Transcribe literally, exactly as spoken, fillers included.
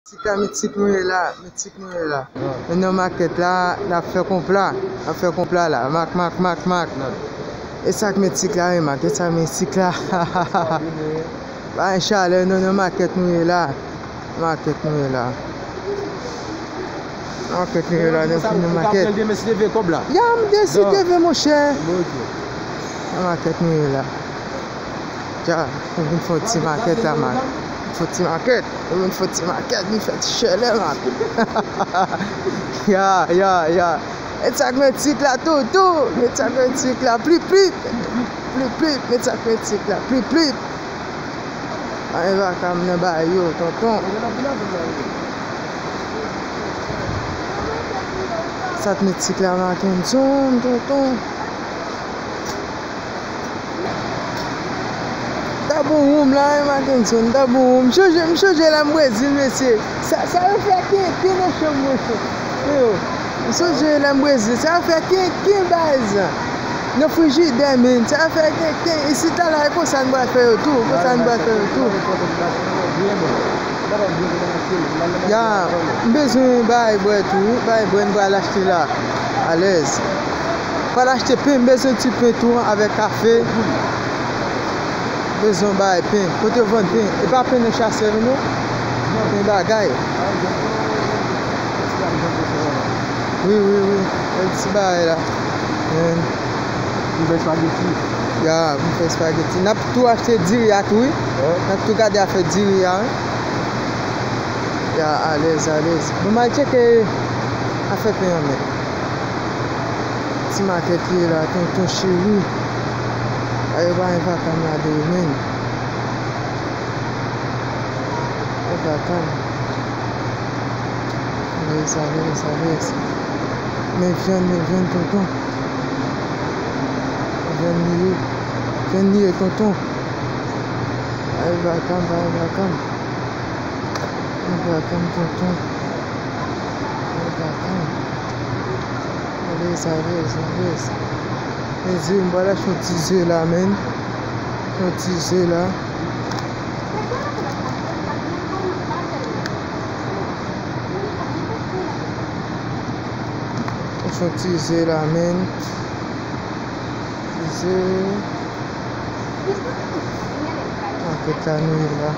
Mitik la, mitik nou ye la, mitik nou ye la. Nou nan makèt la, n ap fè konpla, n ap fè konpla la. Mak, mak, mak, mak. E sa k mitik la, wi, mak, e sa k mitik la. Pa gen chalè, nou nan makèt nou ye la. Makèt nou ye la. Makèt nou ye la, nou fin nan makèt. Ya, m deside ve, monchè. Nan makèt nou ye la. Dja, nou vin fè yon ti makèt la, man. Fè yon ti makèt. Nou vin fè yon ti makèt, vin fè ti chalè, man. Ya, ya, ya. Met sa k mitik la, tou, tou. Met sa k mitik la, plip, plip. Plip, plip. Met sa k mitik la, plip, plip. Ay, vakam nan bay yo, tonton. Sa k mitik la, Mackenson, tonton. Tabou woum la, wi, Mackenson, tabou woum. M chonje, m chonje lè m Brezil, mesye. Sa, sa yo fè kenken nan chanm mwen, yo. M sonje lè m Brezil, sa yo fè kenken, baz. Nan frijidè, menm, sa yo fè kenken. Isit la, la, e konsa n pral fè yo tou, konsa n pral fè yo tou. Ya, m bezwen bay bwè tou, wi. Bay bwè, m pral achte la. Alèz. Pral achte pen, m bezwen ti pen tou avèk kafe. Bezwen bay pen. Kote yo vann pen? E pa pen nan chasè, non? Pen bagay. Wi, wi, wi. E ti bagay la. Men. M fè espageti. Ya, m fè espageti. N ap tou achte diri a tou, wi. N ap tou gade afè diri a, wi. Ya, alèz, alèz. Bon, m al tcheke afè pen an, men. Ti makèt li ye la, tonton cheri. Ay, yo pa gen vakam la deyò, menm. Gen vakam. Alèz, alèz, alèz. Men vyann, men vyann, tonton. Vyann li ye. Vyann li ye, tonton. Ay, vakam, ay, vakam. Ay, vakam, tonton. Ay, vakam. Alèz, alèz, alèz. Men ze, m pral achte yon ti ze la, menm. Yon ti ze la. Achte yon ti ze la, menm. Ti ze. Makèt la nou ye la.